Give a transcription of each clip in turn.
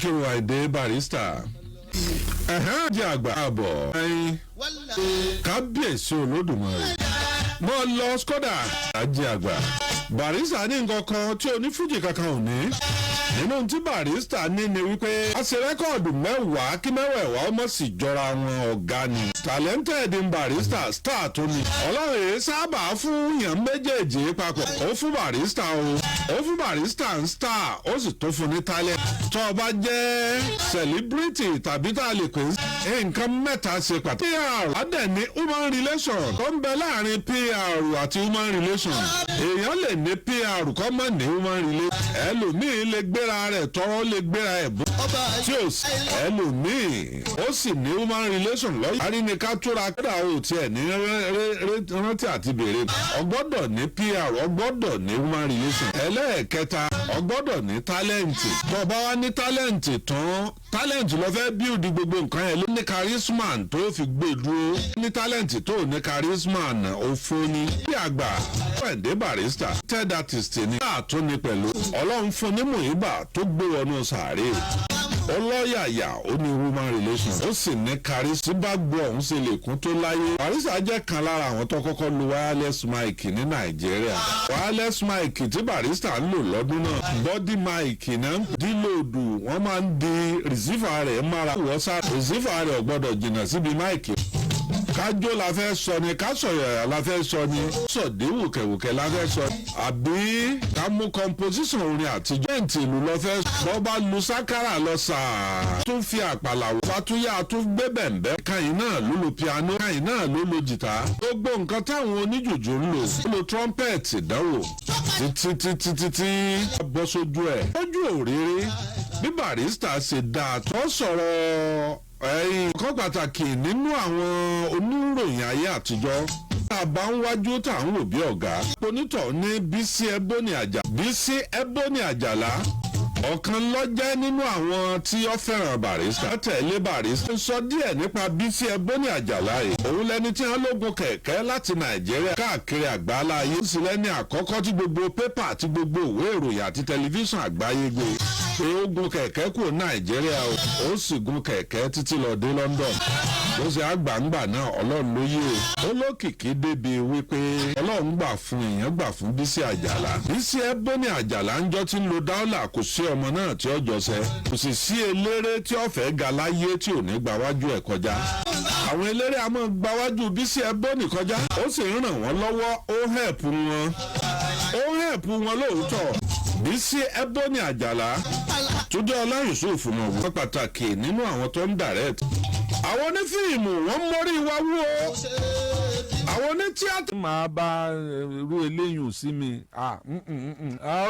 Síkírù Àyìndé Barrister, ẹ̀hẹ́n jẹ́ àgbà àbọ̀ ẹ̀yin kábíyèsí Olódùmarè mo lọ skoda ajé àgbà. Barrister ní nǹkan kan tí onífújì kankan ò ní. Nínú tí Barrister ní ni wípé a ṣe record 10 kí mẹ́wẹ̀ẹ̀wá ọmọ sì jọra wọn. Ọ̀gá ni, talented in Barrister, star tó ni. Ọlọ́run èyí sábà fún yàn méjèèjì papọ̀. Ó fún Barrister o, ó fún Barrister ń star, ó sì tó fún ní talent. Tó o bá jẹ́ celebrity tàbí tá a lè pè é, nǹkan mẹ́ta ṣe pàtàkì. PR adẹ̀ ní human relation tó ń bẹ láàrin PR àti human relation. Èèyàn lè ní PR kọ́ mọ̀ ní human relation. Ẹlòmíì lè gbéra rẹ̀ tọrọ, lè gbéra ẹ̀ bó tí ò sí. Ẹlòmíì ó sì ní human relation lọ́yẹ̀. Àríníká túra kódà ó tiẹ̀ ní rántí àti béèrè. Ọgbọ́dọ̀ ní PR, ọgbọ́dọ̀ ní human relation. Ẹlẹ́ẹ̀kẹta, ọgbọ́dọ̀ ní talent. Tó o bá wá ní talent tán, talent ló fẹ́ build gbogbo nǹkan yẹn, ló ní charisma tó fi gbé dúró. Ní talent tó ní charisma, òfo ni. Bí àgbà Àyìndé Barrister, ted artist ni àtúni pẹ̀lú Ọlọ́run fún ní mùhíbà tó gbé wọnú sàárè. Ọlọ́yàyà, ó ní human relations, ó sì ní charisma. Bá gbọ́ ọ̀hún ṣe lè kún tó láyé. Barrister jẹ́ kan lára àwọn tó kọ́kọ́ lu wireless mic ní Nàìjíríà. Wireless mic tí Barrister ń lò lọ́dún náà, body mic náà dílòdù, wọ́n máa ń di receiver rẹ̀ mára wọ́sà. Receiver rẹ̀ ò gbọ́dọ̀ jìnnà síbi mic. Kájó la fẹ́ sọ ni, kásọ̀yàyà la fẹ́ sọ ni, sọ̀dé wùkẹ̀wùkẹ̀ la fẹ́ sọ, àbí ká mú composition orin àtijọ́ ẹ̀ǹtì ìlú lọ fẹ́ bọ́ bá lu sákàrà lọ sàá, tún fi àpàlà fàtúyà, tún gbé bẹ̀m̀bẹ́. Káyìn náà ló lu piano, káyìn náà ló lu jìtá, gbogbo nǹkan táwọn oníjùjú ń lò, ló lu trumpet dánwò títí títí títí bọ́ sójú ẹ̀ lójú òréré. Bí Barrister ṣe dáa tó sọ̀rọ̀ ẹ̀yìn kan pàtàkì nínú àwọn oníròyìn ayé àtijọ́ tá a bá ń wájú tá à ń wò bí ọ̀gá onítọ̀ ní Bísí Ẹbónì Àjà, Bísí Ẹbónì Àjàlá, ọ̀kan lọ́jẹ́ nínú àwọn tí ó fẹ́ràn Barrister, tẹ̀lé Barrister. Ń sọ díẹ̀ nípa Bísí Ẹbónì Àjàlá yìí. Òun lẹni tí wọ́n lógun kẹ̀kẹ́ láti Nàìjíríà káàkiri àgbáńlá ayé. Ó sì lẹ́ni àkọ́kọ́ tí gbogbo pépà àti gbogbo ìwé ìròyìn àti tẹlifíṣàn àgbáyé gbé pé ó gun kẹ̀kẹ́ kúrò Nàìjíríà o. Ó sì gun kẹ̀kẹ́ títí lọ dé London. Bó ṣe àgbàǹgbà náà, Ọlọ́run ló yé o. Ó lókìkí débi wípé Ọlọ́run gbà fún èèyàn, gbà fún Bísí Àjàlá. Bísí Ẹbónì Àjàlá ń jọ́ tí ń lo dáúlà, kò sí ọmọ náà tí ó jọsẹ, kò sì sí eléré tí ó fẹ́ ga láyé tí ò ní gba wájú ẹ̀ kọjá. Àwọn eléré a máa gba wájú Bísí Ẹbónì kọjá. Ó sì ń ràn wọ́n lọ́wọ́, ó help wọn, ó help wọn lóòótọ́. Bísí Ẹbónì Àjàlá, Túndé Ọlá Yusuf mọ̀ wọ́n pàtàkì nínú àwọn tó ń direct. Àwọn onífíìmù, wọ́n mórí wa wú o. Àwọn onítíátà. Máa bá irú eléyìí sí mi. Àwọn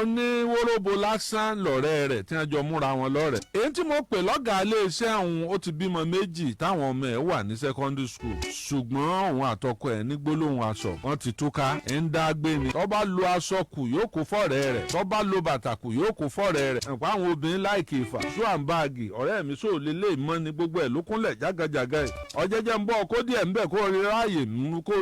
oníwóróbo lásán lọ̀rẹ́ rẹ̀ tí wọ́n jọ múra wọn lọ́rẹ̀. Èyí tí mo pè lọ́gàá iléeṣẹ́ òun, ó ti bímọ méjì táwọn ọmọ ẹ̀ wà ní secondary school, ṣùgbọ́n òun àtọkọ ẹ̀ ní gbólóhùn aṣọ, wọ́n ti túká, ń dá gbé ni. Tó bá lo aṣọ kù, yóò kó fọ́ọ̀rẹ́ rẹ̀. Tó bá lo bàtà kù, yóò kó fọ́ọ̀rẹ́ rẹ̀. Ẹ̀pọ̀ àwọn obìnrin láìkì ìfà ṣùgbọ́n ọ̀rẹ́ mi sóò lè lè mọ́ ni gbogbo ẹ̀ ló kúnlẹ̀ jágajàga ẹ̀. Ọ̀jẹ̀jẹ̀ ń bọ̀ kó díẹ̀ ń bẹ̀ kó rí ráàyè mú kó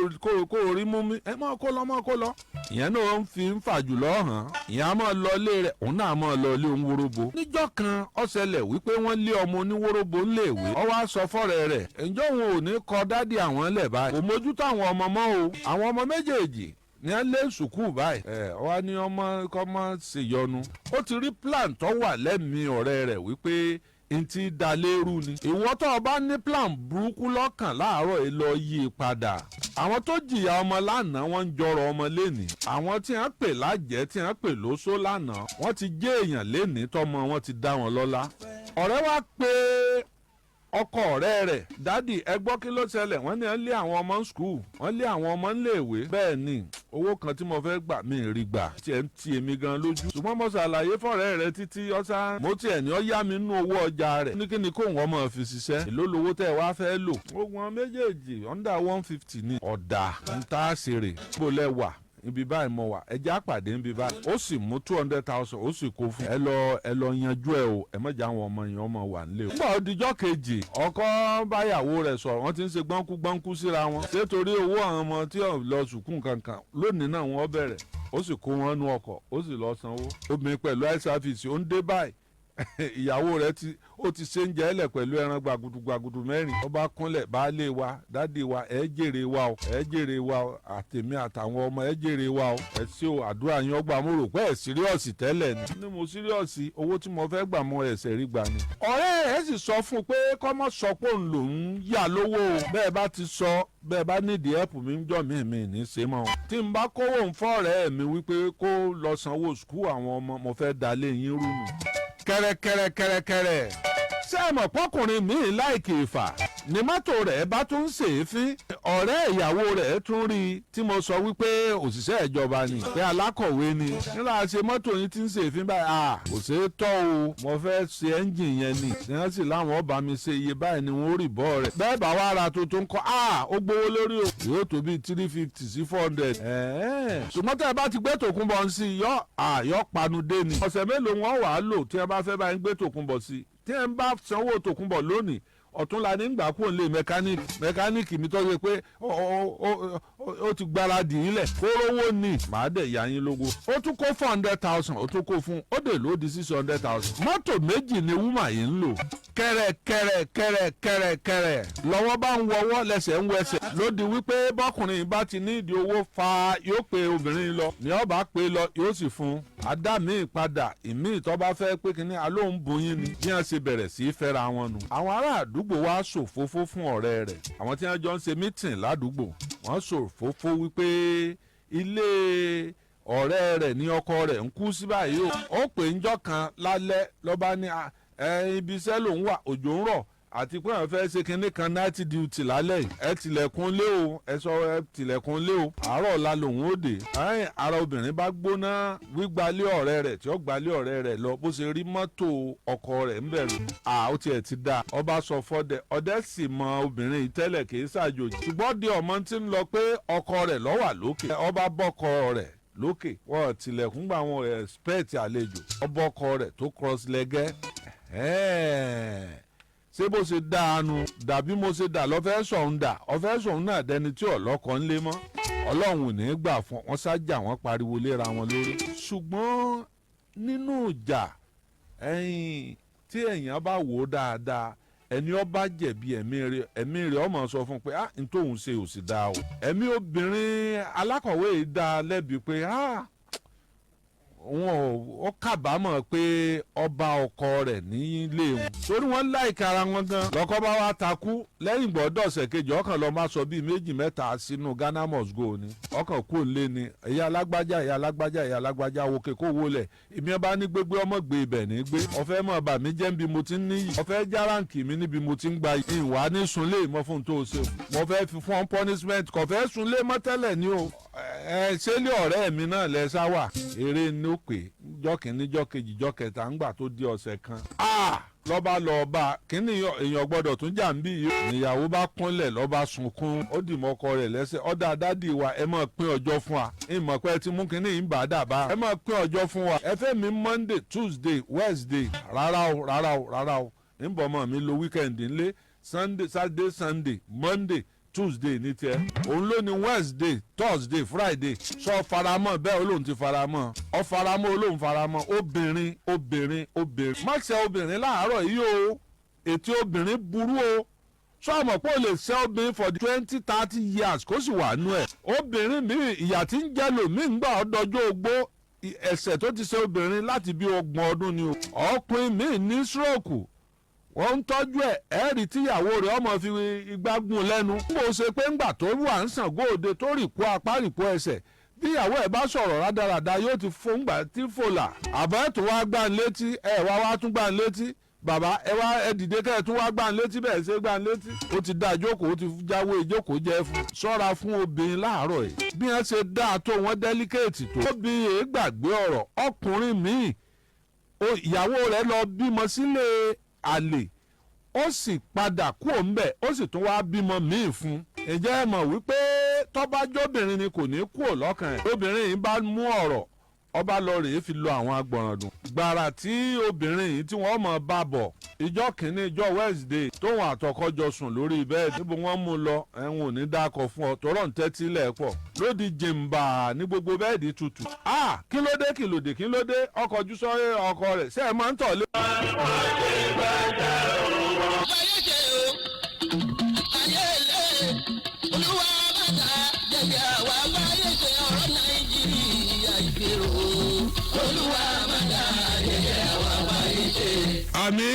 rí mú mi ẹ máa kó lọ, máa kó lọ. Ìyẹn náà ń fi ń fà jùlọ hàn. Ìyẹn á máa lọ ilé rẹ̀, òun náà máa lọ ilé oníwóróbo. Níjọ́ kan, ó ṣẹlẹ̀ wípé wọ́n lé ọmọ oníwóróbo ńléèwé. Ó wá sọ fọ́rẹ́ rẹ̀, ǹjọ́ òun ò ní kọ daddy àwọn lẹ̀ báyìí, kò mójútó àwọn ọmọ mọ́ o. Àwọn ọmọ méjèèjì ní ẹ lé sùkúù báyìí. Ẹ wá ní ọmọ kọ́ mọ́ ṣèyọnu. Ó ti rí plan tó wà lẹ́mìí ọ̀rẹ́ rẹ̀ wípé n ti da lérú ni. Ìwọ tó o bá ní plan burúkú lọ́kàn láàárọ̀ yìí, lọ yí i padà. Àwọn tó jìyà ọmọ lánàá, wọ́n ń jọrọ ọmọ lénìí. Àwọn tí wọ́n pè lájẹ́, tí wọ́n pè lóṣó lánàá, wọ́n ti jẹ́ èèyàn lénìí, tọmọ wọn ti dá wọn lọ́lá. Ọ̀rẹ́ wa pé ọkọ ọ̀rẹ́ rẹ̀, "Daddy, ẹ gbọ́, kí ló ṣẹlẹ̀? Wọ́n ní ẹ lé àwọn ọmọ school, wọ́n lé àwọn ọmọ níléèwé." "Bẹ́ẹ̀ ni, owó kan tí mo fẹ́ gbà mí rí gbà, tiẹ̀ ń ti èmi gan lójú." Ṣùgbọ́n mo ṣàlàyé fọ̀rẹ́ rẹ títí ọ̀sán, mo tiẹ̀ ní ọ yá mi nínú owó ọjà rẹ̀. Ní kí ni kóun ọmọ fi ṣiṣẹ́? "Èló lowó tẹ́ ẹ wá fẹ́ lò?" Ogun méjèèjì under 150 ní ọ̀dà ń tá a ṣeré. "Bó lẹ wà?" "Ibi báyìí mo wà." "Ẹjẹ́ àpàdé níbi báyìí." Ó sì mú 200,000, ó sì kó fún ẹ lọ, "Ẹ lọ yanjú ẹ o, ẹ mọ̀jà àwọn ọmọ yẹn ọmọ wà nílé o." Nígbà ó dijọ́ kejì, ọkọ báyàwó rẹ̀ sọ̀rọ̀, wọ́n ti ń ṣe gbọ́nkú gbọ́nkú síra wọn. Ṣé torí owó àwọn ọmọ tí ò lọ sùkúù kankan lónìí náà wọ́n bẹ̀rẹ̀? Ó sì kó wọn nu ọkọ̀, ó sì lọ sanwó. Obìnrin pẹ̀lú eye service ó ń dé báyìí. Ìyàwó rẹ̀ ti ó ti ṣe ń jẹ́ ẹlẹ̀ pẹ̀lú ẹran gbàgùdù gbàgùdù mẹ́rin. Ó bá kúnlẹ̀, "Baálé wa, daddy wa, ẹ jèrè wa o, ẹ jèrè wa o, àtèmi àtàwọn ọmọ, ẹ jèrè wa o, ẹ ṣé o, àdúrà yín ọgbà. Mo rò pé ẹ serious tẹ́lẹ̀ ni." Ní mo serious, owó tí mo fẹ́ gbà mọ́ ẹsẹ̀ rí gbà ni. Ọ̀rẹ́ ẹ̀ sì sọ fún un pé kọ́mọ́ sọ pé òun lòún yà lówó o. Bẹ́ẹ̀ bá ti sọ bẹ́ẹ̀ bá nídìí help mi ń jọ mí mi ní ṣe mọ́ o. Tí n bá kówó ń fọ́ọ̀rẹ́ mi wípé kó lọ sanwó school àwọn ọmọ, mo fẹ́ dalé yín rú nù. Kẹ́rẹ́kẹ́rẹ́ kẹ́rẹ́kẹ́rẹ́, ṣé ẹ mọ̀ pọ́kùnrin míì láìkì ìfà ní mọ́tò rẹ̀ bá tún ń ṣèéfín? Ọ̀rẹ́ ìyàwó rẹ̀ tún rí i tí mo sọ wípé òṣìṣẹ́ ìjọba ni, pé alákọ̀wé ni. Nígbà ṣe mọ́tò yín ti ń ṣèéfín báyìí, à kò ṣeé tọ́ o, mo fẹ́ ṣe ẹ́ńjìn yẹn ni. Ní wọ́n sì láwọn ọba mi ṣe, iye báyìí ni wọ́n rì bọ́ rẹ̀. Bẹ́ẹ̀ bá wá ra tuntun kọ́, à ó gbowó lórí o, yóò tó bíi 350 sí 400. Ṣùgbọ́n tẹ́ ẹ bá ti gbé tòkunbọ̀ ń sí yọ àyọ́ panu dé ni. Ọ̀sẹ̀ mélòó wọn wàá lò tí ẹ bá fẹ́ bá ń gbé tòkunbọ̀ sí? Tí ẹ ń bá sanwó tòkunbọ̀ lónìí, ọ̀túnla nígbà kúrò nílé mẹkáníìkì. Mẹkáníìkì mi tọ́jú pé ó ti gbáradì nílẹ̀ kórówó ní màá dẹ̀ yá yín lógo. Ó tún kó 400,000, ó tún kó fún ó dè ló di 600,000. Mọ́tò méjì ni woman yìí ń lò. Kẹ́rẹ́ kẹ́rẹ́ kẹ́rẹ́ kẹ́rẹ́ kẹ́rẹ́, lọ́wọ́ bá ń wọwọ́, lẹ́sẹ̀ ń wẹsẹ̀, ló di wípé bọ́kùnrin bá ti ní ìdí owó fa, yóò pe obìnrin lọ ní ọba pé lọ, yóò sì fún un adá míì padà. Ìmíì tó bá fẹ́ pé kínní alóhùn bóyin ni. Bí wọ́n ṣe bẹ̀rẹ̀ sí í fẹ́ra wọn nù. Àwọn ará àdúgbò wa ṣòfófó fún ọ̀rẹ́ rẹ̀. Àwọn tí wọ́n jọ ń ṣe meeting ládùúgbò, wọ́n ṣòfófó wípé ilé ọ̀rẹ́ rẹ̀ ní ọkọ rẹ̀ ń kú sí báyìí o. Ó pè ń jọ́ kan lálẹ́, lọ́ba ní ibi iṣẹ́ lòún wà, òjò ń rọ̀, àti pé àwọn fẹ́ ṣe kinní kan, night duty lálẹ́ yìí, ẹ tilẹ̀kùn lé o, ẹ sọ ẹ tilẹ̀kùn lé o, àárọ̀ ọ̀la lòun ó dé. Ẹ̀yìn ara obìnrin bá gbóná gbígbalé ọ̀rẹ́ rẹ̀ tí ó gbalé ọ̀rẹ́ rẹ̀ lọ, bó ṣe rí mọ́tò ọkọ rẹ̀ ń bẹ̀rù à, ó tiẹ̀ ti dáa. Ọba sọ fọ́dẹ, ọdẹ sì mọ obìnrin yìí tẹ́lẹ̀, kì í ṣàjòjì, ṣùgbọ́n di ọmọ tí ń lọ pé ọkọ rẹ̀ ló wà lókè. Ọba bọ́kọ rẹ̀ lókè, wọ́n tilẹ̀kùn gbà, wọn expect àlejò, ọbọ̀kọ rẹ̀ tó cross lẹ́gẹ́. Ṣé bó ṣe dáanu dàbí mo ṣe dà lọ́fẹ́ sọ̀hún dà ọ̀fẹ́ sọ̀hún náà dẹni tí ọ̀lọ́kọ̀ ń lé mọ́? Ọlọ́run ò ní í gbà fún wọn. Ṣájà wọn, pariwo léra wọn lórí. Ṣùgbọ́n nínú ìjà ẹ̀yìn, tí èèyàn bá wò ó dáadáa, ẹni ó bá jẹ̀bi, ẹ̀mí rẹ̀ ọmọ sọ fún un pé, "Ah, n tóun ṣe ò sì dáa o." Ẹ̀mí obìnrin alákọ̀wé yìí dá lẹ́bi pé, ah, wọn ò kábàámọ̀ pé ọba ọkọ rẹ̀ nílé wọn, torí wọ́n láìka ara wọn gan. Lọ́kọ́ bá wá takú lẹ́yìn gbọ́dọ̀ ọ̀sẹ̀ kejì, ọkàn lọ́ọ́ máa sọ bíi méjì mẹ́ta sínú Ghana must go ni. Ọkàn kú lé ni, ìyá alágbájá, ìyá alágbájá, ìyá alágbájá, wòkè kó wọlé. Ìmí ọba ní gbégbé ọmọ gbé ibẹ̀ ní gbé. Ọ̀fẹ́ mọ̀ bà mí jẹ́ níbi mo ti ń níyì, ọ̀fẹ́ járáǹkì mi níbi mo ti ń gba ìwà ní sunlé mọ́ fún tó ṣe. Mo fẹ́ fi fún punishment, kò fẹ́ sunlé mọ́ tẹ́lẹ̀ ni o. Ẹ ṣé lé ọ̀rẹ́ mi náà lẹ sá wà. Eré ní ó pè jọ́ kìíní, jọ́ kejì, jọ́ kẹta, ńgbà tó di ọ̀sẹ̀ kan, lọ́ba lọ bá kínní, èèyàn gbọ́dọ̀ tún jà ń bí yìí. Níyàwó bá kúnlẹ̀, lọ́ba sunkún, ó dì mọ́ ọkọ rẹ̀ lẹ́sẹ̀. "Ọ̀dà, daddy wa, ẹ máa pín ọjọ́ fún wa. Ìmọ̀ pé ẹ ti mú kínní yìí ń bà á dà bá. Ẹ máa pín ọjọ́ fún wa. Ẹ fẹ́ mi Monday, Tuesday, Wednesday. Rárá o, rárá o, rárá o. Ń bọ̀ mọ́ mi lo weekend ńlé, Sunday, Saturday, Sunday, Monday, Tuesday ní tiẹ̀." Òun ló ní Wednesday, Thursday, Friday. Sọ faramọ́ bẹ́ẹ̀? Olóhùn ti faramọ́. Ọ faramọ́, olóhùn faramọ́. Obìnrin, obìnrin, obìnrin, má ṣe obìnrin láàárọ̀ yìí o. Ètò obìnrin burú o. Sọ àmọ̀ pé o lè ṣe obìnrin for 20, 30 years, kó sì wà nú ẹ̀. Obìnrin míì, ìyà tí ń jẹ́ lòmíì ń gbà ọ́ dọjọ́ ogbó, ẹ̀ṣẹ̀ tó ti ṣe obìnrin láti bí 30 ọdún ni o. Ọkùnrin míì ní stroke, wọ́n ń tọ́jú ẹ̀, ẹ̀ẹ́rì tíyàwó rẹ̀ ọmọ fi igbá gún lẹ́nu. Bó ṣe pé ńgbà tó wà ń sàn góòde tó rì kó apá, rì kó ẹsẹ̀, bíyàwó ẹ̀ bá sọ̀rọ̀ rádaràda, yóò ti fún gbà tí fòlà àbọ̀ ẹ̀ tó wá gbà ń létí ẹ̀ wá wá tún gbà ń létí. "Bàbá ẹ wá, ẹ dìde kẹ́ ẹ tún wá gbà ń létí." Bẹ́ẹ̀ ṣe gbà ń létí, ó ti dá ìjókòó, ó ti jáwé ìjókòó jẹ́ fún. Ṣọ́ra fún obìnrin láàárọ̀ yìí. Bí wọ́n ṣe dáa tó, wọ́n delicate tó. Obìnrin yìí gbàgbé ọ̀rọ̀. Ọkùnrin míì, ìyàwó rẹ̀ lọ bímọ sílé àlè, ó sì padà kúrò ńbẹ̀, ó sì tún wá bímọ míì fún un. Ǹjẹ́ ẹ mọ̀ wípé tọ́bájọ́bìnrin ni, kò ní kúrò lọ́kàn ẹ̀? Obìnrin yìí bá mú ọ̀rọ̀. Ọba lọ rèé fi lọ àwọn agbọ̀ràndùn gbàrà tí obìnrin yìí tí wọ́n mọ̀ bá bọ̀. Ìjọ kìíní, ìjọ Wednesday tóun àtọkọ jọ sùn lórí bẹ́ẹ̀dì, níbo wọ́n mú lọ? Ẹ̀hún ò ní dákọ̀ fún ọ tọrọ ń tẹ́tí lẹ̀ pọ̀ lódì jìnbà ní gbogbo bẹ́ẹ̀dì tutù. A kí ló dé? Kí ló dé? Kí ló dé? Ọkọ̀ ojú sọ ọkọ rẹ̀ ṣé ẹ máa ń tọ̀ lé. Ayé ṣe o, ayé lé, olúwa bàtà jẹ̀bi àwa báyé ṣe ọ̀rọ̀ Nàìjíríà ìgbèrò. Olúwa bàtà jẹ̀bi àwa báyé ṣe. Àmì.